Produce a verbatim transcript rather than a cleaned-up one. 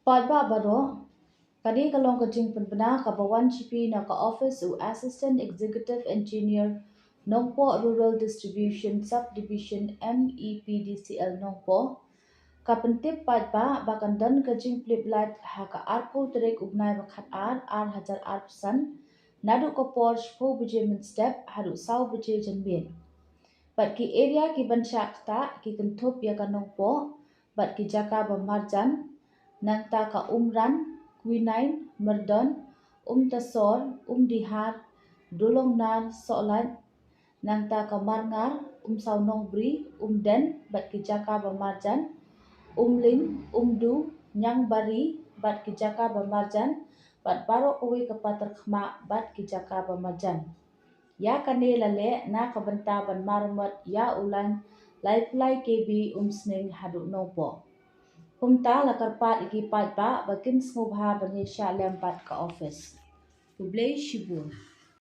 Paidbah baroh, kane ka long ka jingpynbna kaba wan sha phi na ka office u Assistant Executive Engineer, Nongpoh Rural Distribution Subdivision, M E P D C L Nongpoh. Ka pyntip paidbah ba kan don ka jingpyllait ha ka arphew tarik u bnai ba khatar, ar hajar arphew san, naduh ka por shiphew baje mynstep haduh saw baje janmiet. Bad ki area ki ban shah ktah ki kynthup ïa ka Nongpoh bad ki jaka ba marjan, nangta ka Umran, Quinine, Myrdon, Umtasor, Umdihar, Dulongnar, Sohlait, nangta ka Marngar, Umsawnongbri, Umden bad ki jaka ba marjan, Umling, Umdu, Ñiangbari bad ki jaka ba marjan, bad baroh kawei ka Patharkhmah bad ki jaka ba marjan. Ïa kane la leh na ka bynta ban maramot ïa u lain laiphew lai K V Umsning haduh Nongpoh. Kumta la kyrpad ïa ki paidbah ba kin sngewbha ban ïashah lem bad ka office. Khublei shibun.